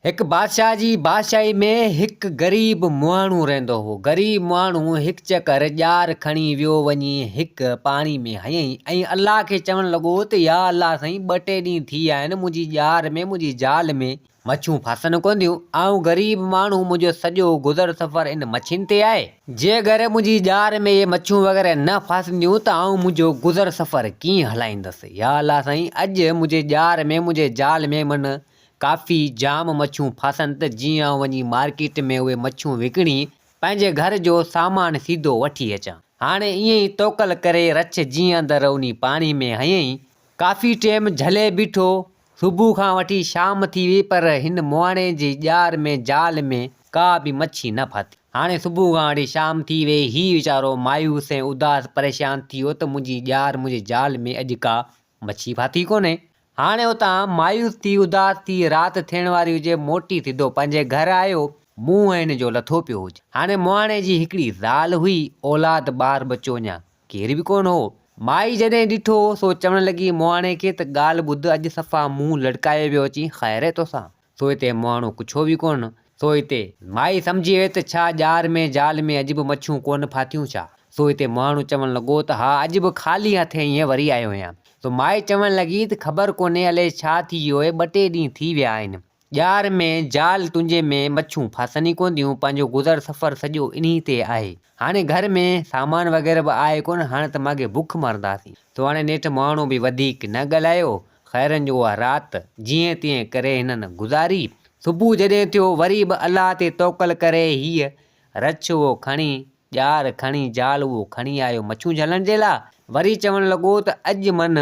هڪ بادشاهه جي بادشاهي ۾ هڪ غريب مهاڻو رهندو هو. غريب مهاڻو هڪ چڪر ڄار کڻي ويو وڃي هڪ پاڻي ۾ هنيائين ۽ الله کي چوڻ لڳو ته يا الله سائين ٻه ٽي ڏينهن ٿي ويا آهن منهنجي ڄار ۾ منهنجي جال ۾ مڇيون ڦاسن ڪونه ٿيون. آئون غريب ماڻهو منهنجو سڄو گذر سفر ان مڇين تي آهي. جي اگر منهنجي ڄار ۾ اهي مڇيون وغيره نه ڦاسنديون ته آئون منهنجو گذر سفر ڪيئن هلائيندس. يا الله سائين اڄ منهنجي ڄار ۾ منهنجي جال ۾ من ڪافي جام مڇيون ڦاسن ته جيئن آئون وڃي مارڪيٽ ۾ اهي مڇيون وڪڻي پنهنجي گهر جو سامان سيڌو وٺي اچان. هاڻي ائين ئي توڪل ڪري رڇ جيئن اندر انهي پاڻي ۾ هنيائين. ڪافي ٽيم جهلي بيٺو. صبح کان وٺي شام ٿي وئي پر هن مهاڻي جي ڄار ۾ جال ۾ ڪا به مڇي نه ڦاٿي. هاڻي صبح کان وٺي شام ٿي وئي هي ويچارو مايوس ۽ اداس پريشان ٿي ويو ته منهنجي ڄار منهنجي جال ۾ اڄ ڪا مڇي ڦاٿي ڪونهي. هاڻي اتان مايوس ٿي اداس ٿي رات ٿيڻ واري هجي موٽي سڌو پنهنجي گهر آيو، منهن هن جو لٿو پيو هجي. هاڻي مهاڻي جي هڪڙي زال هئي، اولاد ٻار ٻچو اڃا ڪير به ڪونه هو. مائي جڏهن ڏٺو سو چوڻ لڳي مهاڻي کي ته ڳالهه ٻڌ اڄ صفا منهن لڙڪايو پيو اچين خير توسان. سو هتي مهاڻو ڪڇيو به ڪونه. سو هتي مائي سمجهي وئي ته ڇا ڄار ۾ جال ۾ اڄ به مڇيون ڪونه ڦاٿيون ڇا؟ سو هتي مهاڻو چوڻ لڳو ته ها اڄ به خالي هٿين ائين وري آيو آهيان. سو مائي چوڻ لڳي ته خبر ڪونهي الائي ڇا ٿي ويو آهي ٻه ٽي ڏينهن ٿي ويا آهن. ڄار ۾ جال تنهنجي ۾ مڇيون ڦاسن ئي ڪونه ٿيون پنهنجو گذر سفر سڄو انهي تي آهي. هاڻي گهر ۾ سامان وغيره به آهي ڪونه هاڻي ته ماڳهين بک مرنداسين. سو هاڻي نيٺ مهاڻو به وڌيڪ نه ڳالهايو خيرن جو اها رات جيئن تيئن ڪري هنن گذاري. صبح جڏهن ٿيو وري به الله تي توڪل ڪري هيء رڇ اهو کڻي، ڄار کڻي، جال اهو کڻي آيو مڇيون جهلڻ جي لاء. وري چوڻ لڳو ته اڄ من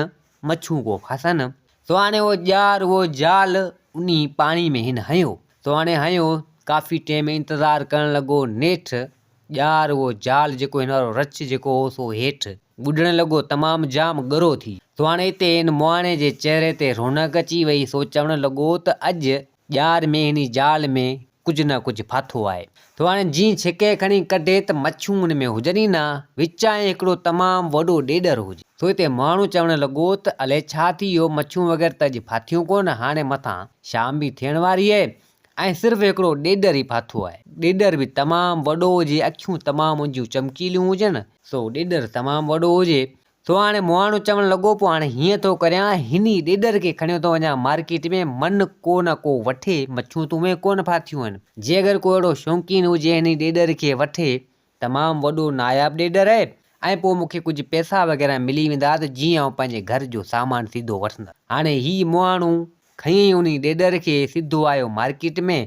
مڇيون ڪو ڦاسن. سو هاڻي اهو ڄار اهو جال انهي پاڻي ۾ هن هنيو. سو هاڻي هنيو ڪافي ٽيم انتظار ڪرڻ لڳو نيٺ ڄار اهو جال جيڪو هن وارو رڇ جيڪو هو سو هيٺ ٻڏڻ لڳو تمام جام ڳرو ٿي. سو هاڻي اتي هن مهاڻي جي چهري تي رونق اچي وئي سو چوڻ لڳو ته اڄ ڄار ۾ هني جال ۾ ڪجهه نه ڪجهه ڦاٿو آهي. سو هاڻي جيئن ڇڪي کڻي ڪڍي ته مڇيون ان ۾ هجن ئي نه، وچان ئي هڪڙو تمام وڏو ڏيڏر هجي. سو اتي مهاڻو چوڻ لڳو ته الائي ڇا ٿي ويو مڇيون وغيره ته اڄ ڦاٿيون ڪونه هاڻي مٿان شام به ٿيڻ واري آهي ۽ صرف هڪڙو ڏيڏر ئي ڦاٿو آهي. ڏيڏر به تمام وڏو هجي، اکيون تمام ان جون چمڪيليون هجن، سو ڏيڏر تمام وڏو هجي. سو هاڻي مهاڻو چوڻ لڳو، پوء هاڻي هيئن ٿو ڪريان، هن ئي ڏيڏر کي کڻيو ٿو وڃان مارڪيٽ ۾، من ڪو نه ڪو وٺي، مڇيون تون ۾ ڪونه ڦاٿيون آهن. جي اگر ڪو اهڙو شوقين هجي، هن ئي ڏيڏر کي وٺي، تمام وڏو ناياب ڏيڏر آهي ۽ پوء مون کي ڪجهه پئسا وغيره ملي ويندا ته جيئن آئون پنهنجي گهر جو سامان سيڌو وٺندس. هاڻي هي مهاڻو کنيائين انهي ڏيڏر کي سڌو آيو مارڪيٽ ۾.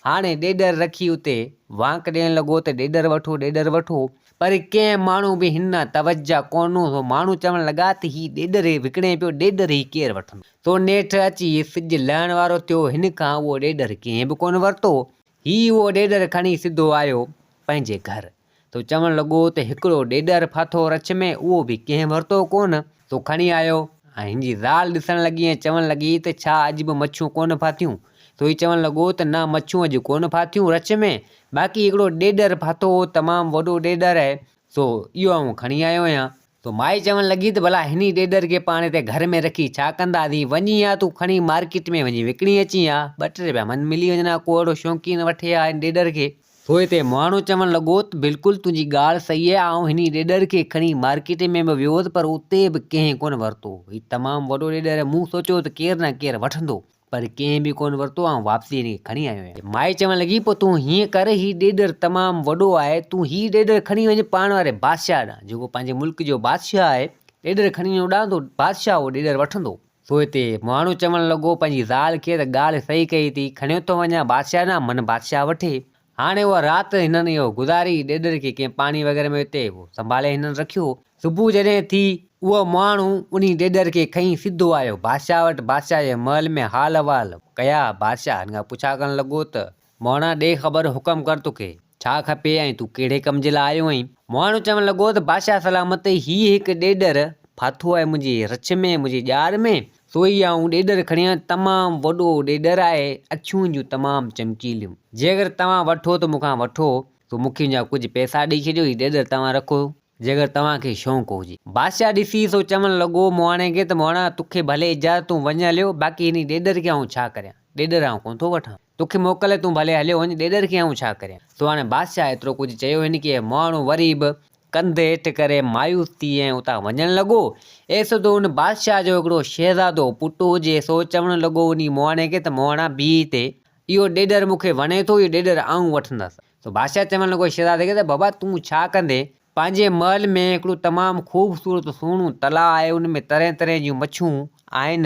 هاڻي ڏيڏر رکي اتي وانڪ ڏيڻ لڳو ته ڏيڏر وٺو ڏيڏر وٺو. پر ڪنهن ماڻهو به هن ڏانهن توجه ڪونه هو. ماڻهو چوڻ لڳا ته هي ڏيڏر وڪڻي پيو ڏيڏر هي ڪير وٺندو. سو نيٺ اچي سج لهڻ وارو ٿيو هن کان اهو ڏيڏر ڪنهن به ڪونه ورتو. هي اهو ڏيڏر کڻي سڌو آيو پنهنجي گهر. سو چوڻ لڳو ته هڪڙو ڏيڏر ڦاٿو رڇ ۾ اهو به ڪنهن ورتو ڪونه. سو کڻي آيو ۽ هن جي زال ڏسڻ لڳي ۽ چوڻ لڳي ته ڇا اڄ به مڇيون ڪونه ڦاٿيون؟ سو هي چوڻ لڳو ته نه مڇيون اڄ ڪونه ڦاٿيون رڇ ۾، باقي هڪڙو ڏيڏر ڦاٿو هو تمام وڏو ڏيڏر آهي، سو اهو آئون کڻي آيو آهيان. سو مائي چوڻ لڳي ته ڀلا هني ڏيڏر کي پاڻ هتي گهر ۾ رکي ڇا ڪنداسين، وڃي ها تون کڻي مارڪيٽ ۾ وڃي وڪڻي اچين ها، ٻه ٽي رپيا من ملي وڃن ها، ڪو اهڙو شوقين وٺي ها هن ڏيڏر کي. سو هتي مهاڻو چوڻ لڳو ته بلڪل تنهنجي ڳالهه صحيح آهي، آئون هني ڏيڏر کي کڻي مارڪيٽ ۾ به ويو هوس پر اتي به ڪنهن ڪونه ورتو، هي تمام وڏو ڏيڏر آهي، مون سوچيو ته ڪير نه ڪير وٺندو. پر ڪنهن به ڪونه ورتو، آئون واپسي هن کي کڻي آيو آهيان. مائي چوڻ لڳي، پوء تون هيئن ڪر، هي ڏيڏر تمام وڏو آهي، تون هي ڏيڏر کڻي وڃ پاڻ واري بادشاهه ڏانهن، جيڪو پنهنجي ملڪ جو بادشاهه آهي، ڏيڏر کڻي وڃ اوڏانهن ته بادشاهه اهو ڏيڏر وٺندو. سو هتي مهاڻو چوڻ لڳو پنهنجي زال کي ته ڳالهه صحيح ڪئي اٿئي، کڻيو ٿو وڃان بادشاهه ڏانهن، من بادشاهه وٺي. هاڻي اها رات هنن اهو گذاري، ڏيڏر کي ڪنهن پاڻي وغيره ۾ اتي سنڀالي هنن رکيو. صبح جڏهن ٿي، اهو ماڻهو انهي ڏيڏر کي کنئي سڌو آيو بادشاهه وٽ. بادشاهه جي محل ۾ حال احوال ڪيا. بادشاهه هن کان پڇا ڪرڻ لڳو ته، مهاڻا ڏي خبر، حڪم ڪر توکي ڇا کپي ۽ تون ڪهڙي ڪم جي لاء آيو آهين؟ مهاڻو چوڻ لڳو ته، بادشاهه سلامت، هي هڪ ڏيڏر ڦاٿو آهي منهنجي رڇ ۾، منهنجي ڄار ۾. سو ئي آئون ڏيڏر کڻي آيو، تمام وڏو ڏيڏر آهي، اکيون جون تمام چمڪيليون. جي اگر توهان وٺو ته مون کان وٺو، سو مون کي ان جا ڪجهه پئسا ڏئي ڇڏيو، هي ڏيڏر توهان رکو، جي اگر توهان کي شوق هجي. بادشاهه ڏسي سو چوڻ لڳو مهاڻي کي ته مهاڻا توکي ڀلي اجازت تون وڃ هليو، باقي هن ڏيڏر کي آئون ڇا ڪريان، ڏيڏر آئون ڪونه ٿو وٺان. توکي موڪل تون ڀلي هليو وڃ، ڏيڏر کي آئون ڇا ڪريان؟ سو هاڻي بادشاهه ايترو ڪجهه چيو هن کي، مهاڻو وري به ڪنڌ هيٺ ڪري مايوس ٿي ۽ اتان وڃڻ لڳو. ايسودو ان بادشاهه جو هڪڙو شهزادو پٽ هجي، سو چوڻ لڳو انهي مهاڻي کي ته مهاڻا بيهه هتي، اهو ڏيڏر مون کي وڻي ٿو، اهو ڏيڏر آئون وٺندس. سو بادشاهه چوڻ لڳو شهزادي کي ته بابا تون ڇا ڪندين؟ پنهنجي محل ۾ هڪڙو تمام خوبصورت سهڻو تلاء آهي، ان ۾ طرح طرح جون مڇيون آهن،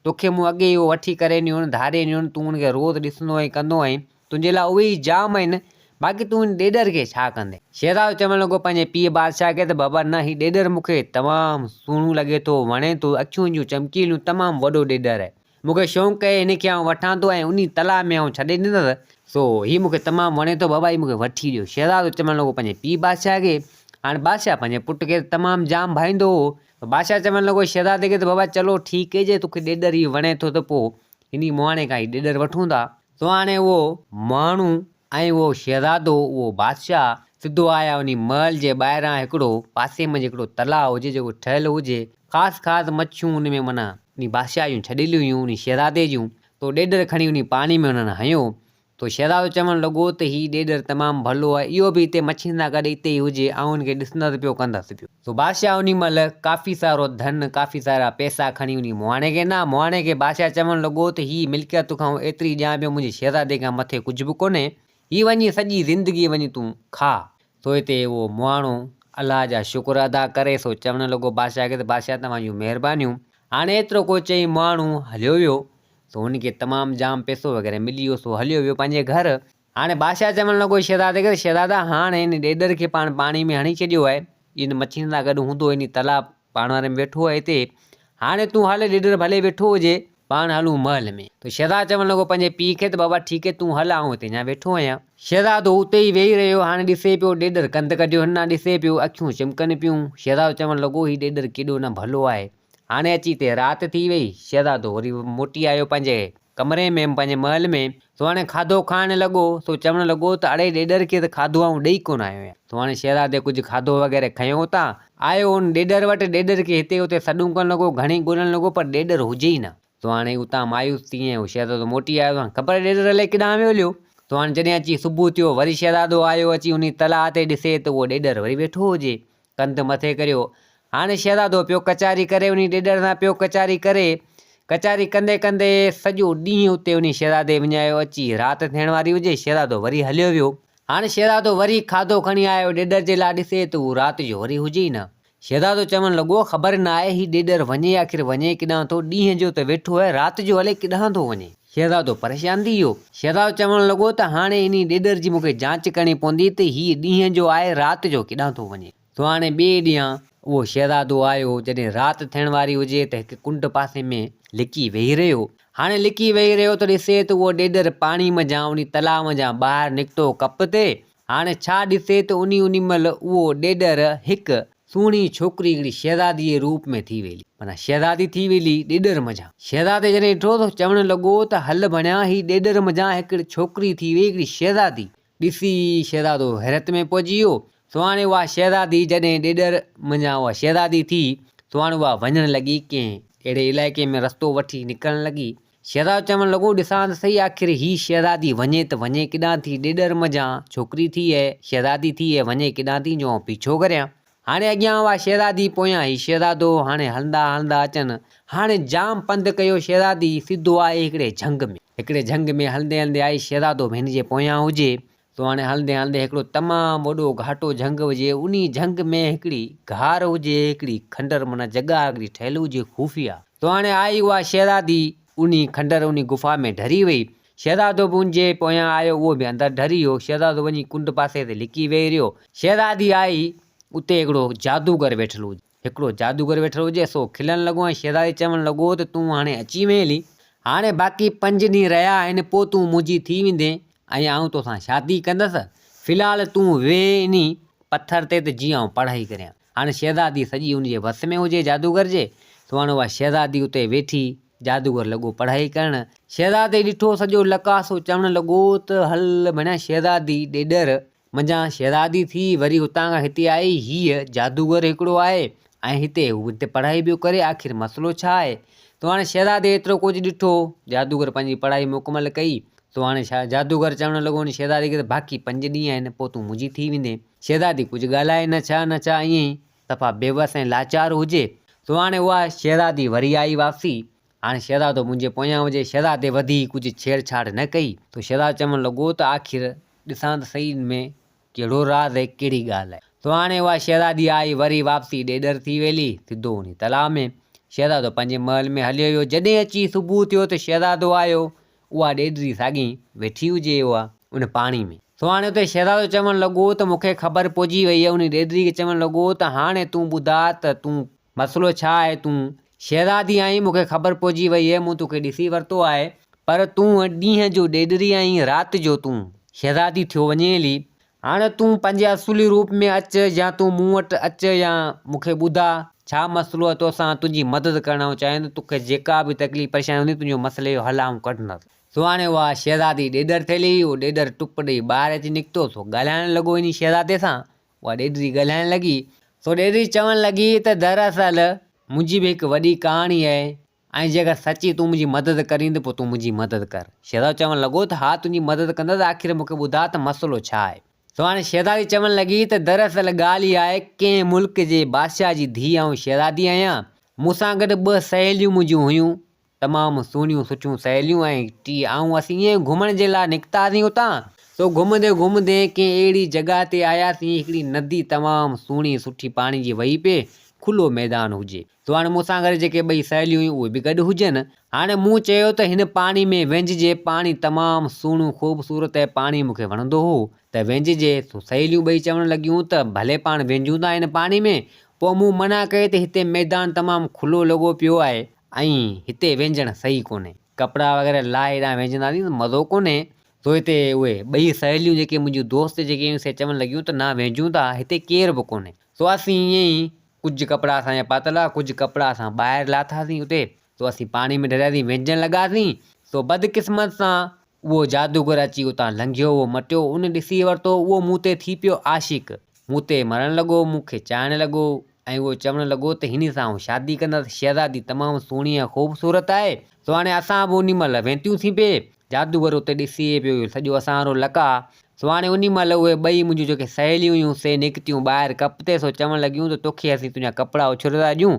توکي مون اڳي ئي اهو وٺي ڪري ڏنيون آهن، ڌاري ڏنيون آهن، تون ان کي روز ڏسندو ۽ ڪندو آهين، تنهنجي لاء اهي ئي جام آهن، باقي تون ان ڏيڏر کي ڇا ڪندين؟ شهزادو چوڻ لڳو پنهنجي پيء بادشاهه کي ته بابا نه هي ڏيڏر مون کي تمام سهڻو لڳي ٿو، وڻي ٿو، اکيون هن جون چمڪيليون، تمام وڏو ڏيڏر آهي. مون کي شوق آهي هن کي آئون وٺان ٿو ۽ انهي تلاء ۾ آئون ڇڏي ڏيندس، سو هي مون کي تمام وڻي ٿو، بابا هي مون کي وٺي ڏيو. شهزادو چوڻ لڳو پنهنجي پيء بادشاهه کي. هاڻي بادشاهه پنهنجي پٽ کي ته تمام جام ڀائيندو هو. بادشاهه چوڻ لڳو شهزادي کي ته بابا چلو ٺيڪ آهي جي توکي ڏيڏر هي وڻي ٿو ته پوء انهي مهاڻي کان هي ڏيڏر وٺون ٿا. سو هاڻي اهو مهاڻو ۽ اهو شهزادو اهو بادشاهه سڌو آيا انهي محل جي ٻاهران هڪڙو پاسي منجهه هڪڙو تلاء هجي جيڪو ٺهيل هجي خاص خاص مڇيون ان ۾ معنيٰ انهي بادشاهه جون ڇڏيل هيون انهي شهزادي جون تو ڏيڏر کڻي انهي پاڻي ۾ انهن هنيو تو شهزادو چوڻ لڳو ته هي ڏيڏر تمام ڀلو آهي اهو به هتي مڇين سان گڏ اتي ئي هجي آئون ان کي ڏسندس پيو ڪندس پيو. سو بادشاهه انهي مهل ڪافي سارو ڌن، ڪافي سارا پئسا کڻي انهي مهاڻي کي ڏنا. مهاڻي کي بادشاهه چوڻ لڳو ته هيء ملڪيت توکان آئون ايتري ڏيان پيو، منهنجي شهزادي کان مٿي ڪجهه به ڪونهي. هي وڃي سڄي زندگي وڃي تون کاء. سو هتي اهو مهاڻو الله جا شڪر ادا ڪري سو چوڻ لڳو بادشاهه کي ته بادشاهه توهان جون مهربانيون. هاڻي ايترو ڪو چئي مهاڻو هليو ويو. سو هن کي تمام جام پئسو وغيره ملي ويو سو هليو ويو پنهنجي گهر. هاڻي بادشاهه چوڻ لڳو شهزادي کي ته شهزادا هاڻ هن ڏيڏر کي پاڻ پاڻي ۾ هڻي ڇڏيو آهي، هن مڇين سان گڏ هوندو هن تلاء پاڻ واري ۾ ويٺو آهي هتي، هاڻي تون هل ڏيڏر ڀلي ويٺو هجي، پاڻ هلون محل ۾. ته شهزادو چوڻ لڳو پنهنجي پيء کي ته بابا ٺيڪ آهي تون هل آئون هتي اڃا ويٺو آهيان. شهزادو اتي ئي ويهي رهيو، هاڻي ڏسي پيو ڏيڏر ڪنڌ ڪڍيو هن ڏانهن ڏسي پيو، اکيون چمڪن پيون، شهزادو چوڻ لڳو هي ڏيڏر ڪيڏو نه ڀلو آهي. هاڻي اچي هتي رات ٿي وئي، شهزادو وري موٽي آيو پنهنجي ڪمري ۾ پنهنجي محل ۾، سو هاڻي کاڌو کائڻ لڳو، سو چوڻ لڳو ته اڙي ڏيڏر کي ته کاڌو آئون ڏئي ڪونه آيو آهيان. سو هاڻي شهزادي ڪجهه کاڌو وغيره کنيو اتان آيو ان ڏيڏر وٽ، ڏيڏر کي هتي هتي سڏون ڪرڻ لڳو، گهڻي ڳولڻ لڳو پر ڏيڏر هجي ئي نه. سو هاڻي اتان مايوس ٿي ۽ شهزادو موٽي آيو، هاڻي خبر ڏيڏر الائي ڪيڏانهن ويو هليو. سو هاڻي جڏهن اچي صبح ٿيو، وري شهزادو آيو، اچي انهي تلاء تي ڏسي ته اهو ڏيڏر وري ويٺو هجي، ڪنڌ مٿي ڪريو. هاڻي شهزادو پيو ڪچهري ڪري، انهي ڏيڏر سان پيو ڪچهري ڪري. ڪچهري ڪندي ڪندي سڄو ڏينهن اتي انهي شهزادي وڃايو. اچي رات ٿيڻ واري هجي، شهزادو وري هليو ويو. هاڻي شهزادو وري کاڌو کڻي آيو، ڏيڏر جي لاء ڏسي ته هو رات جو وري هجي ئي نه. شهزادو چوڻ لڳو، خبر نه آهي هي ڏيڏر وڃي آخر وڃي ڪيڏانهن ٿو، ڏينهن جو ته ويٺو آهي، رات جو الائي ڪيڏانهن ٿو وڃي. شهزادو پريشان ٿي ويو. شهزادو چوڻ لڳو ته هاڻي انهي ڏيڏر جي مون کي جانچ ڪرڻي پوندي ته هي ڏينهن جو آهي رات جو ڪيڏانهن ٿو وڃي. سو هاڻي ٻئي ڏينهن اهو شهزادو آيو، جڏهن رات ٿيڻ واري هجي ته هڪ ڪنڊ پاسي ۾ لڪي ويهي رهيو. هاڻي لڪي ويهي رهيو ته ڏسي ته اهو ڏيڏر پاڻي منجهان انهي تلاء منجهان ٻاهر نڪتو ڪپ تي. هاڻي ڇا ڏسي ته انهي انهي مهل اهو ڏيڏر هڪ سهڻي ڇوڪري هڪڙي شهزادي جي روپ ۾ ٿي ويلي. معنيٰ شهزادي ٿي ويلي ڏيڏر منجهان. شهزادي جڏهن ڏٺو ته چوڻ لڳو ته هل ڀڻيا هي ڏيڏر منجهان هڪڙي ڇوڪري ٿي ويئي هڪڙي شهزادي. ڏسي شهزادو حيرت ۾ پئجي ويو. سو هاڻي اها شهزادي جڏهن ڏيڏر منجهان اها شهزادي ٿي سو هاڻي اها وڃڻ لڳي ڪنهن اهڙي علائقي ۾ رستو وٺي نڪرڻ لڳي. شهزادو چوڻ لڳو، ڏسان ته سهي آخر هي شهزادي وڃي ته وڃي ڪيڏانهن ٿي؟ ڏيڏر منجهان ڇوڪري ٿي ۽ شهزادي ٿي ۽ وڃي ڪيڏانهن ٿي جو آئون پيڇو ڪريان. هاڻي اڳيان اها شهزادي پويان هي شهزادو هاڻي هلندا هلندا اچن. هاڻي جام پنڌ ڪيو شهزادي سڌو آئي هڪڙي جهنگ ۾. هڪڙي جهنگ ۾ هلندي هلندي آئي شهزادو به هن جي پويان هجي. سو هاڻي هلندي هلندي هڪڙو تمام وڏو گهاٽو جهنگ هجي، انهي جهنگ ۾ هڪڙي گهار هجي، هڪڙي کنڊر معنيٰ جڳهه هڪڙي ٺهيل هجي خفيه. سو هاڻي آئي اها شهزادي انهي کنڊر انهي گفا ۾ ڍري وئي. شهزادو به ان جي پويان آيو، اهو به اندر ڍري ويو. شهزادو وڃي ڪنڊ پاسي تي لڪي ويهي رهيو. شهزادي آئي، اتي هڪڙو جادوگر ويٺل هجي. هڪڙو جادوگر ويٺل هجي، سو کلڻ لڳو ۽ شهزادي چوڻ لڳو ته تون هاڻي اچي وئين هلي. هاڻي باقي پنج ڏينهن رهيا آهن، پوء تون منهنجي ٿي ويندين ۽ آئون توسان شادي ڪندس. في الحال تون ويهه انهي پٿر تي ته جيئن آئون پڙهائي ڪريان. هاڻي شهزادي سڄي ان جي وس ۾ هجي جادوگر جي، سو هاڻي اها شهزادي اتي ويٺي، جادوگر لڳو پڙهائي ڪرڻ. شهزادي ڏٺو سڄو لڪاسو چوڻ لڳو ته هل ڀڻيا شهزادي ڏيڏر منجهان شهزادي ٿي وري اتان کان هتي آئي، هيء جادوگر هڪڙو آهي ۽ هتي هو هتي پڙهائي پيو ڪري، آخر مسئلو ڇا آهي؟ تو هاڻي شهزادي ايترو ڪجهه ڏٺو، جادوگر پنهنجي پڙهائي مڪمل ڪئي، سو هاڻي جادوگر چوڻ لڳو ان شهزادي کي ته باقي پنج ڏينهن آهن پوء تون منهنجي ٿي ويندين. شهزادي ڪجهه ڳالهائي نه ڇا نه ڇا ائين ئي صفا بيوس ۽ لاچار هجي. سو هاڻي اها شهزادي وري آئي واپسي. هاڻي شهزادو منهنجي پويان هجي. شهزادي وڌيڪ ڪجهه ڇيڙ ڇاڙ نه ڪئي. سو شهزادو چوڻ لڳو ته آخر ڏسان ته سهي ان ۾ ڪهڙو راز ۽ ڪهڙي ڳالهه آهي. سو هاڻي اها شهزادي آئي وري واپسي ڏيڏر ٿي ويلي، سڌو انهي تلاء ۾. شهزادو پنهنجي محل ۾ هليو ويو. جڏهن اچي صبح ٿيو ته شهزادو آيو، اها ڏيڏري ساڳي ويٺي هجي اها ان پاڻي ۾. سو هاڻي اتي شهزادو چوڻ لڳو ته مون کي خبر پئجي وئي آهي. انهي ڏيڏري کي چوڻ لڳو ته هاڻي تون ٻڌاء ته تون مسئلو ڇا آهي؟ تون شهزادي آهين، مون کي خبر پئجي وئي آهي، مون توکي ڏسي ورتو آهي، پر تون ڏينهن جو ڏيڏري آهين، رات جو تون شهزادي ٿيو وڃين هلي. هاڻ تون پنهنجي اصولي روپ ۾ اچ يا تون مون وٽ اچ يا مون کي ٻڌاء ڇا مسئلو آهي، توسان تنهنجي مدد ڪرڻ آئون چاهيان ٿو، توکي جيڪا به تڪليف پريشاني هوندي تنهنجو مسئلي جو حل آئون ڪڍندس. سو هاڻي اها شهزادي ڏيڏر ٿيلي، اهو ڏيڏر ٽپ ڏئي ٻاهر اچي نڪتو، سو ڳالهائڻ لڳو انهي شهزادي سان، اها ڏيڏري ڳالهائڻ لڳي، سو ڏيڏري چوڻ لڳي ته دراصل منهنجي به هڪ وڏي ڪهاڻي آهي ۽ جيڪر سچي تون منهنجي مدد ڪرين ته پوء تون منهنجي مدد ڪر. شهزادو چوڻ لڳو ته ها تنهنجي مدد ڪندس آخر مون کي ٻڌاء ته مسئلو ڇا آهي؟ سو هاڻي شهزادي چوڻ لڳي ته دراصل ڳالهه اها آهي ڪنهن ملڪ جي بادشاهه جي ڌيء آئون شهزادي آهيان، مون سان گڏ ٻه سهيليون منهنجون هيون، تمام سهڻيون سٺيون سهيليون ۽ ٽي آئون اسين ائين گهمڻ جي لاء نڪتاسين اتان سو گهمندي گهمندي ڪنهن اهڙي جڳهه تي آياسين هڪڙي ندي تمام سهڻي سٺي پاڻي جي وهي پئي کلو ميدان هجي سو هاڻي مون سان گڏ جيڪي ٻئي سهيليون هيون اهي به گڏ هجن هاڻي مون چيو ته هن پاڻي ۾ وهنججي پاڻي تمام سهڻو خوبصورت ۽ پاڻي مون کي وڻندو هو ته وهنججي سو سهيليون ٻئي چوڻ لڳيون ته ڀلي پاڻ وهنجون ٿا هن پاڻي ۾ پوء مون منع ڪئي ته هتي ميدان تمام کلو لڳو پيو آهي ۽ هتي وهنجڻ صحيح ڪونهي. ڪپڙا وغيره لاهي هيڏانهن وهنجنداسين ته مزو ڪونهي. سو هتي اهي ٻئي سهيليون جيڪي منهنجيون دوست جيڪي هيون سي چوڻ لڳيون ته نه وهنجون ٿا هتي ڪير به ڪونهي. سو اسين ائين ئي ڪجهه ڪپڙا اسان جا پاتل هئا ڪجهه ڪپڙا اسان ٻاهر لاٿاسين اتي. سو اسين پاڻي ۾ ڍرياسين وهنجڻ لڳاسين. سو بدقسمت سان اهو جادوگر اچي اتان لنگهيو، اهو مٽيو، ان ڏسي ورتو، اهو مون تي ٿي پيو عاشق، مون تي مرڻ لڳو، مون کي چاهڻ لڳو ۽ اهو چوڻ لڳو ته هن سان آئون شادي ڪندس، شهزادي تمام سهڻي ۽ خوبصورت آهي، سو هاڻي اسان به انهي مهل وينتيون ٿي پئي، جادوگر اتي ڏسي پيو اهو سڄو اسان وارو لقاء، سو هاڻي انهي مهل اهي ٻئي منهنجون جيڪي سهيليون هيون سي نڪتيون ٻاهر ڪپ تي، سو چوڻ لڳيون ته توکي اسين تنهنجا ڪپڙا اڇلي ٿا ڏيون،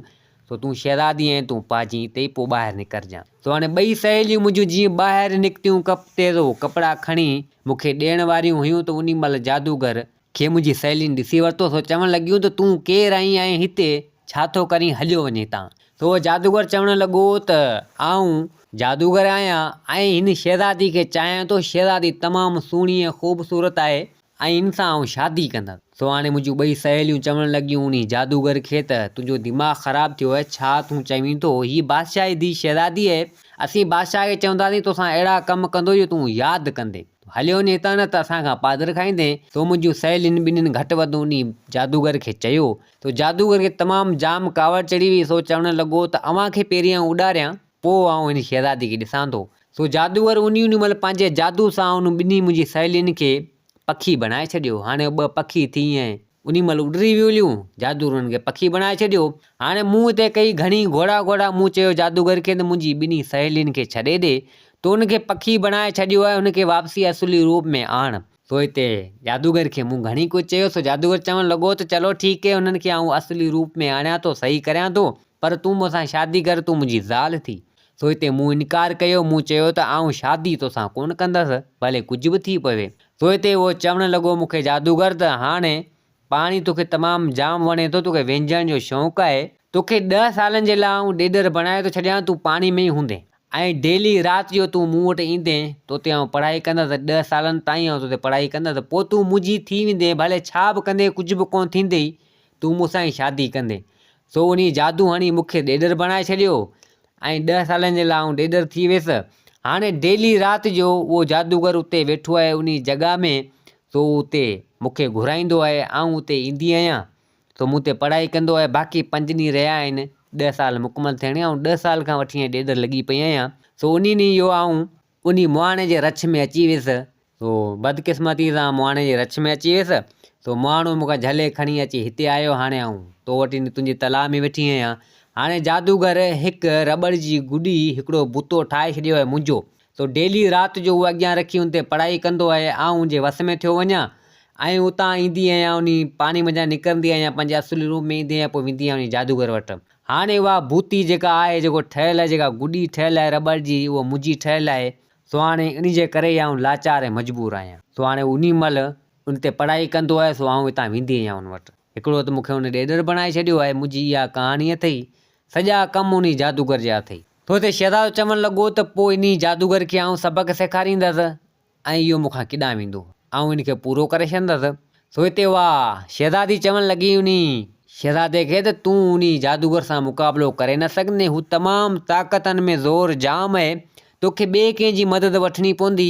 سو تون شهزادي آهين، تون پنهنجي اتي ئي پوء ٻاهر نڪرجان. سو هاڻي ٻئي سهيليون منهنجون جيئن ٻاهر نڪتيون ڪپ تي سو ڪپڙا کڻي مون کي ڏيڻ واريون هيون ته انهي مهل جادوگر کي منهنجي سهيلين ڏسي ورتو سو چوڻ لڳيون ته تون ڪير آهين ۽ هتي ڇا ٿو ڪرين هليو وڃ هتان. سو اهو جادوگر چوڻ لڳو ته آئون جادوگر آهيان ۽ هن شهزادي کي چاهيان ٿو شهزادي تمام سهڻي ۽ خوبصورت آهي ۽ ان سان آئون شادي ڪندس. سو هاڻي منهنجون ٻئي سهيليون چوڻ لڳيون انهي جادوگر کي ته تنهنجو دماغ خراب ٿيو آهي ڇا تون چوين ٿو هي بادشاهه جي ڌيء شهزادي آهي اسين بادشاهه کي چونداسين توسان اهڙا ڪم ڪندو جو تون ياد ڪندين هليو وڃ هتان نه ته اسان کان پادر کائيندين سو منهنجون سهيلين ٻنهين گهٽ وڌ انهي جادوگر کي چيو ته جادوگر کي تمام جام ڪاوڙ چڙهي وئي سو چوڻ لڳو ته اوهان کي پهرين آئون اڏاريان پوء آئون هن شهزادي کي ڏسان ٿو سو جادوگر انهي انهي مهل پنهنجي جادو سان انهن ٻنهي منهنجي سهيلين کي پکي بڻائي ڇڏيو. هاڻي اهي ٻه پکي ٿي ۽ انهي مهل اڏري ويوليون. جادوگر انهن کي پکي بڻائي ڇڏيو. هاڻي مون اتي ڪئي گهڻي گهوڙا گهوڙا. مون چيو جادوگر کي ته منهنجي ٻنهي سهيلين کي ڇڏي ڏي. تو انهن کي پکي بڻائي ڇڏيو آهي، انهن کي واپسي اصلي روپ ۾ آڻ. سو اتي جادوگر کي مون گهڻي ڪجهه چيو. سو جادوگر چوڻ لڳو ته چلو ٺيڪ هي، انهن کي آئون اصلي روپ ۾ آڻيان ٿو، صحيح ڪريان ٿو. پر تون مون سان شادي ڪر، تون منهنجي زال ٿي. سو هتي مون انڪار ڪيو، مون چيو ته آئون شادي توسان ڪونه ڪندس، ڀلي ڪجهه به ٿي پوي. سو هتي اهو چوڻ لڳو مون کي جادوگر ته هاڻي پاڻي توکي تمام جام وڻي ٿو، توکي وهنجڻ جو شوق آهي، توکي ڏهه سالن جي لاء آئون ڏيڏر بڻائي ٿو ڇڏيان، تون پاڻي ۾ ئي هوندين ۽ ڊيلي رات جو تون مون وٽ ايندين، توتي آئون پڙهائي ڪندس، ڏهه سالن تائين آئون توتي پڙهائي ڪندس، پوء تون منهنجي ٿي ويندين، ڀلي ڇا به ڪندين ڪجهه به ڪونه ٿيندئي، تون مون سان ئي شادي ڪندين. سو انهيء جادو هڻي مون کي ڏيڏر بڻائي ڇڏيو ۽ ڏهه سالن جي لاء آئون ڏيڏر ٿي ويس. هاڻي ڊيلي رات جو اهو جادوگر اتي ويٺو آهي انهيء جڳهه ۾، سو هو اتي مون کي گهرائيندو آهي، آئون اتي ايندي آهيان، سو مون تي پڙهائي ڪندو آهي. باقي پنج ڏينهن رهيا آهن ڏهه سال مڪمل ٿيڻ، آئون ڏهه سال کان وٺي ائين ڏيڏر لڳي پئي آهيان. سو انهيء ڏينهن اهو آئون انهيء مهاڻي جي رڇ ۾ اچي ويس. سو بدقسمتيء سان مهاڻي جي رڇ ۾ اچي ويس. سو مهاڻو مون کان جهلي کڻي اچي هتي آيو. هاڻي آئون تو وٽ ئي تنهنجي تلاء ۾ ويٺي آهيان. هاڻي جادوگر هڪ رٻڙ جي گڏي هڪڙو بتو ٺاهي ڇڏيو آهي منهنجو. سو ڊيلي رات جو اهو اڳيان رکي ان تي پڙهائي ڪندو آهي آئون ان جي وس ۾ ٿيو وڃان ۽ اتان ايندي آهيان انهي پاڻي منجهان نڪرندي آهيان پنهنجي اصلي روپ ۾ ايندي آهيان پوء ويندي آهيان انهي جادوگر وٽ. هاڻي اها بوتي جيڪا آهي جيڪو ٺهيل آهي جيڪا گڏي ٺهيل آهي رٻڙ جي اهو منهنجي ٺهيل آهي سو هاڻي انهي جي ڪري ئي آئون لاچار ۽ مجبور آهيان. سو هاڻي هو انهي مهل ان تي پڙهائي ڪندو آهي سو آئون هتان ويندي آهيان ان وٽ. هڪڙو ته مون کي ان ڏيڏر بڻائي ڇڏيو آهي منهنجي اها ڪهاڻي اٿئي سڄا ڪم انهي جادوگر جا اٿئي. سو هتي شهزادو چوڻ لڳو ته پوء انهي جادوگر کي آئون سبق سيکاريندس ۽ اهو مون کان ڪيڏانهن ويندو؟ آئون ان کي پورو ڪري ڇڏندس. سو هتي اها شهزادي چوڻ لڳي انهي شهزادي کي ته تون انهي جادوگر سان مقابلو ڪري نه سگهندين، هو تمام طاقتن ۾ زور جام آهي، توکي ٻئي ڪنهن جي مدد وٺڻي پوندي،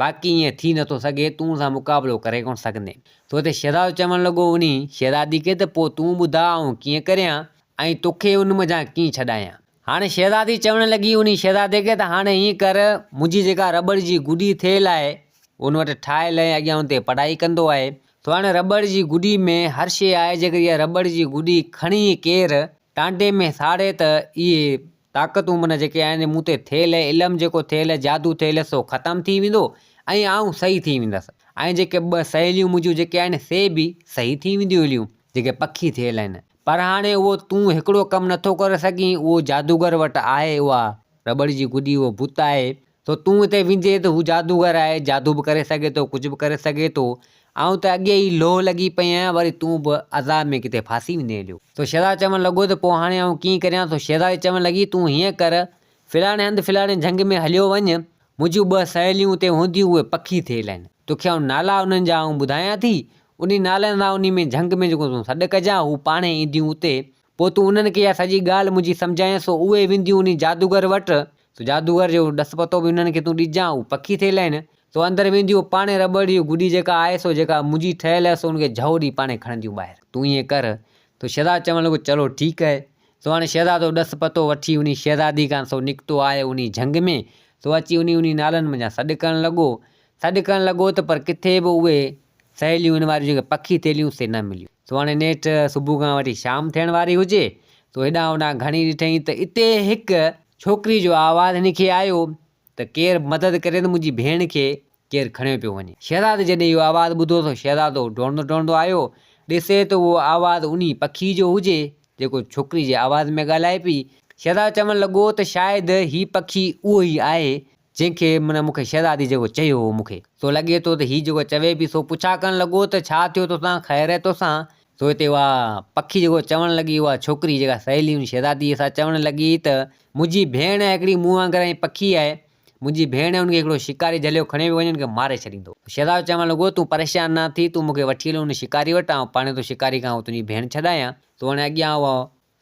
باقي ائين ٿي نٿو سگهي، تون ان سان مقابلو ڪري ڪونه سگهندين. سو هتي شهزادو چوڻ لڳو انهي شهزادي کي ته پوء تون ٻڌاء آئون ڪيئن ڪريان ۽ توکي ان منجهان ڪيئن ڇڏايان؟ هاڻي شهزادي چوڻ لڳي انهي شهزادي کي ته هاڻي ائين ڪر، منهنجي جيڪا رٻڙ جي گڏي ٿيل آهي، ان وٽ ٺاهيل ۽ اڳيان ان تي پڙهائي ڪندو آهي، سو هاڻي رٻڙ جي گڏي ۾ هر شيء آهي، جيڪر اها رٻڙ جي گڏي کڻي ڪير ٽانڊي ۾ ساڙي ته اهي طاقتون معنيٰ جيڪي آهن مون تي ٿيل ۽ علم جيڪو ٿيل جادو ٿيل سو ختم ٿي ويندو ۽ آئون صحيح ٿي ويندس ۽ جيڪي ٻه سهيليون منهنجون جيڪي آهن سي به صحيح ٿي وينديون هليون جيڪي پکي ٿيل آهن. پر هاڻي اهو تون هڪڙو ڪم نٿو ڪري سگهين، اهو جادوگر وٽ آهي اها رٻڙ جي گڏي اهو بت آهي، سو تون اتي ويندين ته هو جادوگر آهي، جادو به ڪري سگهي ٿو، ڪجهه به ڪري سگهي ٿو، آئون ته اڳي ئي لوهه لڳي پئي آهيان، وري تون به عذاب ۾ ڪٿي ڦاسي ويندين هليو. سو شهزادو چوڻ لڳو ته پوء هاڻي آئون ڪيئن ڪريان؟ سو شهزادي چوڻ لڳي تون هيئن ڪر، فلاڻي هنڌ فلاڻي جهنگ ۾ هليو وڃ، منهنجون ٻه سهيليون اتي هونديون اهي پکي ٿيل آهن. توکي آئون نالا انهن جا آئون ٻڌايان ٿي. انهي نالن سان انهي ۾ جهنگ ۾ جيڪو تون سڏ ڪجان هو پاڻهي اينديون اتي. پوء تون انهن کي اها سڄي ڳالهه منهنجي سمجهائين سو اهي وينديون انهي جادوگر وٽ. سو جادوگر جو ڏس پتو به انهن کي تون ڏجان هو پکي ٿيل آهن. سو اندر وينديون پاڻهي رٻڙ جي گڏي جيڪا آهي سو جيڪا منهنجي ٺهيل آهي سو ان کي جهو ڏئي پاڻهي کڻنديون ٻاهر. تون ائين ڪر. تو شهزادو چوڻ لڳو چلو ٺيڪ آهي. سو هاڻي شهزادو ڏس پتو وٺي انهي شهزادي کان سو نڪتو آيو انهي جهنگ ۾، سو اچي انهي انهي نالن منجهان سڏ ڪرڻ لڳو. سڏ ڪرڻ لڳو ته پر ڪٿي به اهي سهيليون ان واريون جيڪي پکي ٿيليون سي نه مليون. سو هاڻي نيٺ صبح کان وٺي شام ٿيڻ واري هجي، سو هيڏانهن هوڏانهن گهڻي ڏٺائين ته اتي هڪ ڇوڪري جو آواز هن کي آيو ته ڪير مدد ڪري ته منهنجي ڀيڻ کي ڪير کڻيو پيو وڃي. شهزادي جڏهن اهو آواز ٻڌو ته شهزادو ڊوڙندو ڊوڙندو آيو. ڏسي ته اهو آواز انهي پکي جو هجي، جيڪو ڇوڪري جي آواز ۾ ڳالهائي پئي. شهزادو چوڻ لڳو ته شايد هي پکي اهو ئي آهي، جنهن کي معنيٰ مون کي شهزادي جيڪو چيو هو مون کي. سو لڳي ٿو ته هي جيڪو چوي پئي سو پڇا ڪرڻ لڳو ته ڇا ٿيو توسان، خير آهي توسان؟ سو هتي اها پکي جيڪو چوڻ لڳي اها ڇوڪري جيڪا سهيلي هن شهزادي سا چوڻ لڳي ته منهنجي ڀيڻ هڪڙي مون وانگر ائين پکي آهي، منهنجي ڀيڻ ان کي هڪڙو شڪاري جهليو کڻي ويو وڃي ان کي ماري ڇڏيندو. شهزادو چوڻ لڳو، تون پريشان نه ٿي، تون مون کي وٺي هل ان شڪاري وٽ، آئون پاڻهي ٿو شڪاري کان تنهنجي ڀيڻ ڇڏايان. تو هاڻي اڳيان اها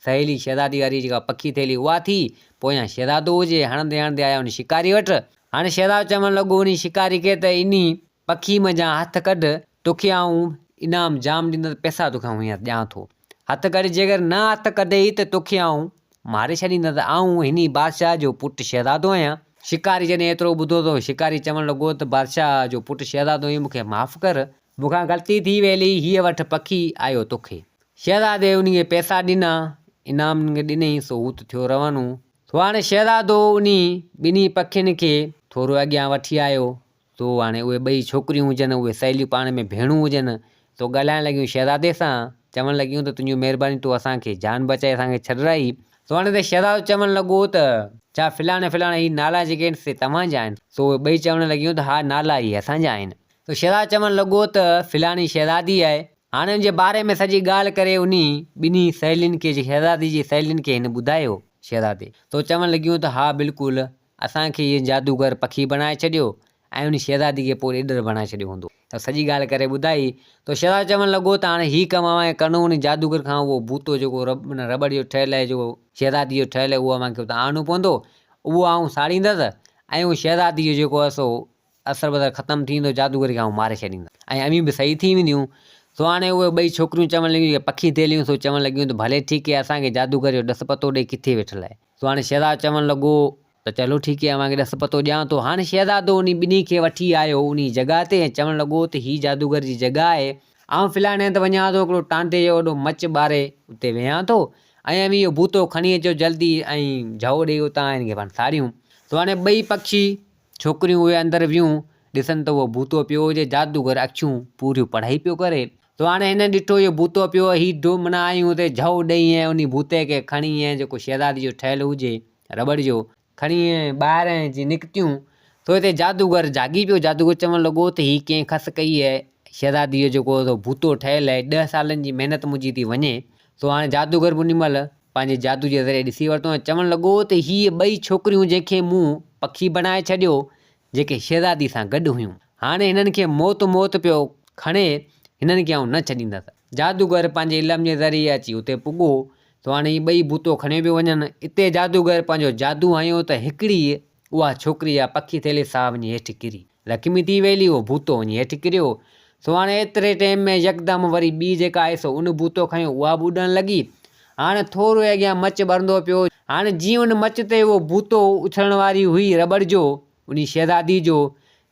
سهيلي شهزادي واري جيڪا پکي ٿيلهي اها ٿي، پويان شهزادو هجي، هڻندي هڻندي آيا ان شڪاري وٽ. هاڻي شهزادو چوڻ لڳو انهي شڪاري کي ته انهي پکي منجهان هٿ ڪڍ، توکي آئون انعام جام ڏيندس، پئسا توکي آئون هينئر ڏيان ٿو. هٿ ڪڍ، جيڪر نه هٿ ڪڍيئي ته توکي آئون ماري ڇڏيندس، آئون هني بادشاهه جو پٽ شهزادو آهيان. شڪاري جڏهن ايترو ٻڌو ته شڪاري چوڻ لڳو ته بادشاهه جو پٽ شهزادو آهين، مون کي معاف ڪر. مون کان غلطي ٿي ويلي، هيء وٺ پکي، آيو توکي. شهزادي انهي کي پئسا ڏنا، انعام انهن کي ڏنئي، سو هو ته ٿيو روانو. سو هاڻي شهزادو انهي ٻنهي پکين کي ٿورو اڳيان وٺي آيو، سو هاڻي اهي ٻئي ڇوڪريون هجن، اهي سهيليون پاڻ ۾ ڀيڻون هجن، سو ڳالهائڻ لڳيون شهزادي سان، چوڻ لڳيون ته تنهنجون مهربانيون تو اسان کي جان بچائي اسان کي ڇڏرائي. سو هاڻي ته شهزادو چوڻ لڳو ته ڇا فلاڻي فلاڻي هي نالا جيڪي آهن سي توهان جا آهن؟ سو اهي ٻئي چوڻ لڳيون ته ها نالا اهي اسان جا آهن. سو شهزادو چوڻ لڳو ته فلاڻي شهزادي آهي. هاڻي ان جي باري ۾ سڄي ڳالهه ڪري انهي ٻنهي سهيلين کي شهزادي جي سهيلين کي هن ٻڌايو. شهزادي. سو چوڻ لڳيون ته ها بلڪل اسان کي اهو جادوگر پکي بڻائي ڇڏيو ۽ ان شهزادي کي پوء ڏيڏر بڻائي ڇڏيو هوندو. ته سڄي ڳالهه ڪري ٻڌائي ته شهزادو چوڻ لڳو ته هاڻي هي ڪم اوهان کي ڪرڻو ان جادوگر کان اهو بوتو جيڪو رٻڙ جو ٺهيل آهي جيڪو شهزادي جو ٺهيل آهي اهو اوهان کي اتان آڻڻو پوندو اهو آئون ساڙيندس ۽ اهو شهزادي جو جيڪو آهي سو اثر بثر ختم ٿي ويندو جادوگر کي آئون ماري ڇڏيندس ۽ اوهين به صحيح ٿي وينديون. سو هاڻي اهي ٻئي ڇوڪريون چوڻ لڳيون جيڪي پکي ٿيلهيون سو چوڻ لڳيون ته ڀلي ٺيڪ آهي اسان کي جادوگر جو ڏس پتو ڏي ڪٿي ويٺل آهي. سو هاڻي شهزادو چوڻ لڳو ته چلو ٺيڪ آهي اوهان کي ڏس پتو ڏيان ٿو. هاڻي شهزادو انهي ٻنهي کي وٺي آيو انهي جڳهه تي ۽ چوڻ لڳو ته هي جادوگر جي جڳهه آهي. آئون فلاڻي هنڌ وڃان ٿو هڪڙو ٽانڊي جو وڏو مچ ٻاري اتي ويهان ٿو ۽ اوهين اهو بوتو کڻي اچو جلدي ۽ جهو ڏيئي اتان هن کي پاڻ ساڙيون. سو هاڻي ٻئي پکي. ڇوڪريون اهي اندر ويون، ڏسن ته اهو ڀوتو پيو هجي، جادوگر اکيون پوريون پڙهائي پيو ڪري. سو هاڻي هنن ڏٺو اهو ڀوتو پيو هي ڊو معنيٰ آيون اتي جهو ڏئي ۽ انهي ڀوتي کي کڻي ۽ جيڪو شهزادي جو ٺهيل هجي رٻڙ جو، کڻي ٻاهر اچي نڪتيون، سو هتي جادوگر جاڳي پيو. جادوگر چوڻ لڳو ته هي ڪنهن کس ڪئي آهي، شهزادي جو جيڪو سو ڀوتو ٺهيل آهي، ڏهه سالن جي محنت منهنجي ٿي وڃي. سو هاڻي جادوگر به انهي مهل پنهنجي جادو جي ذريعي ڏسي ورتو ۽ چوڻ لڳو ته هي ٻئي ڇوڪريون جنهن کي مون پکي بڻائي ڇڏيو، جيڪي شهزادي سان گڏ هيون، هاڻي هنن کي موت موت پيو کڻي، هنن کي آئون نه ڇڏيندس. جادوگر پنهنجي علم جي ذريعي اچي اتي پڳو، سو هاڻي هي ٻئي بوتو کڻيو پيو وڃن. اتي جادوگر پنهنجو جادو هنيو ته هڪڙي اها ڇوڪري جا پکي ٿيلهي سا وڃي هيٺ ڪري. زخمي ٿي ويلي، اهو بوتو وڃي هيٺ ڪريو. سو هاڻي ايتري ٽيم ۾ يڪدم وري ٻي جيڪا آئي سو ان بوتو کنيو، اها به اڏڻ لڳي. هاڻي ٿورو ئي اڳيان مچ ٻرندو پيو. هاڻي جيئن ان مچ تي اهو بوتو اڇلڻ واري هئي رٻڙ جو، انهي شهزادي جو،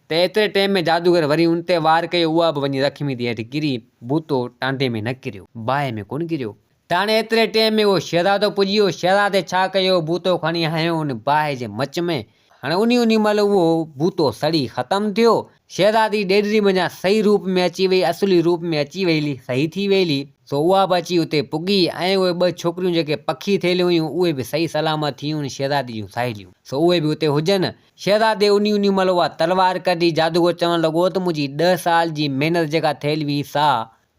ته ايتري ٽيم ۾ جادوگر وري ان تي وار ڪيو، اها به وڃي زخمي ٿي هيٺ ڪري، بوتو ٽانڊي ۾ نه ڪريو، باهه ۾ ڪونه ڪريو. ته هاڻي ايتري ٽيم ۾ اهو شهزادو پڄي ويو، شهزادي ڇا ڪيو، بوتو کڻي هنيو ان باهه جي مچ ۾، هاڻي انهي انهي مهل اهو بوتو سڙي ختم ٿيو، شهزادي ڏيڏري منجهان صحيح روپ ۾ اچي وئي، اصلي روپ ۾ اچي ويلي، صحيح ٿي ويلي، سو اها به اچي اتي پڳي ۽ اهي ٻه ڇوڪريون جيڪي پکي ٿيليون هيون، اهي به صحيح سلامت ٿيون ان شهزادي جون ساهيليون، سو اهي به اتي هجن. شهزادي انهي انهي مهل اها تلوار ڪڍي، جادوگر چوڻ لڳو ته منهنجي ڏهه سال جي محنت جيڪا ٿيل هئي سا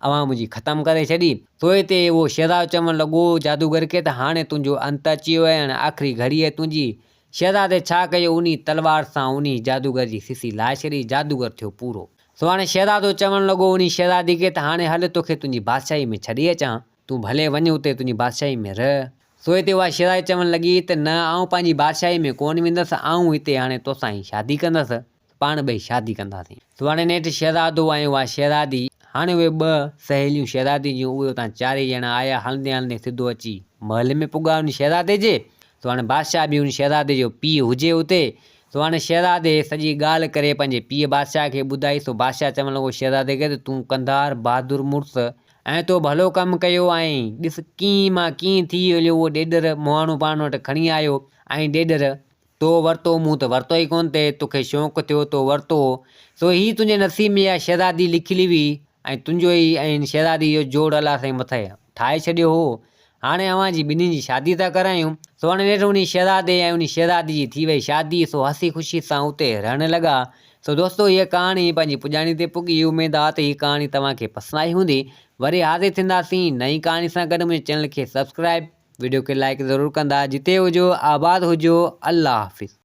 اوهان منهنجي ختم ڪري ڇڏي. پوء تي اهو شهزادو چوڻ لڳو جادوگر کي ته هاڻي تنهنجو انت اچي ويو آهي، هاڻي آخري گهڙي آهي تنهنجي. شهزادي ڇا ڪيو، انهي تلوار سان انهي جادوگر جي سسي لاهي ڇڏي، جادوگر ٿيو پورو. سو هاڻي شهزادو چوڻ لڳو انهي شهزادي کي ته هاڻي هل توکي تنهنجي بادشاهي ۾ ڇڏي اچان، تون ڀلي وڃ اتي تنهنجي بادشاهي ۾ رهه. سو هتي اها شهزادي چوڻ لڳي ته نه آئون پنهنجي بادشاهي ۾ ڪونه ويندس، آئون هتي هاڻي توسان ئي شادي ڪندس. پاڻ ٻئي شادي ڪنداسين. سڀاڻي نيٺ شهزادو ۽ اها شهزادي، هاڻي اهي ٻه سهيليون شهزادي جون اهي اتان چارئي ڄڻا آيا، هلندي هلندي سڌو اچي محل ۾ پڳا ان شهزادي جي. سڀاڻي بادشاهه به ان شهزادي جو پيء هجي اتي. سڀاڻي شهزادي سڄي ڳالهه ڪري پنهنجي پيء بادشاهه کي ٻڌائي، سو بادشاهه چوڻ لڳو شهزادي کي ته تون قنڌار بهادر مڙس ۽ تو ڀلو ڪم ڪيو ۽ ڏس ڪيئن مان ڪيئن ٿي هليو اهو ڏيڏر مهاڻو پاڻ وٽ کڻي آيو ۽ ڏيڏر تو ورتو، مون ته ورتو ئي ڪونه تي، توکي شوق ٿيو، تو ورتو، سو هي تنهنجي نصيب ۾ اها شهزادي لکيل هئي ۽ تنهنجو ئي ۽ هن شهزادي جو جوڙ الله سائين مٿي ٺاهي ڇڏيو هو. هاڻي اوهان جي ٻنهي جي شادي ٿا ڪرايون. سو هاڻي نيٺ انهي شهزادي ۽ انهي شهزادي جي ٿي وئي شادي، سو هسي خوشي سان اتي رهڻ لڳا. سو دوستو هيء ڪهاڻي پنهنجي پڄاڻي تي پڳي، اميد آ ته هي ڪهاڻي توهان کي پسند آئي هوندي. وري حاضر ٿينداسين نئين ڪهاڻي سان گڏ منهنجي چينل کي سبسڪرائب، وڊيو کي لائيڪ ضرور ڪندا جتي هجو آباد هجو الله حافظ.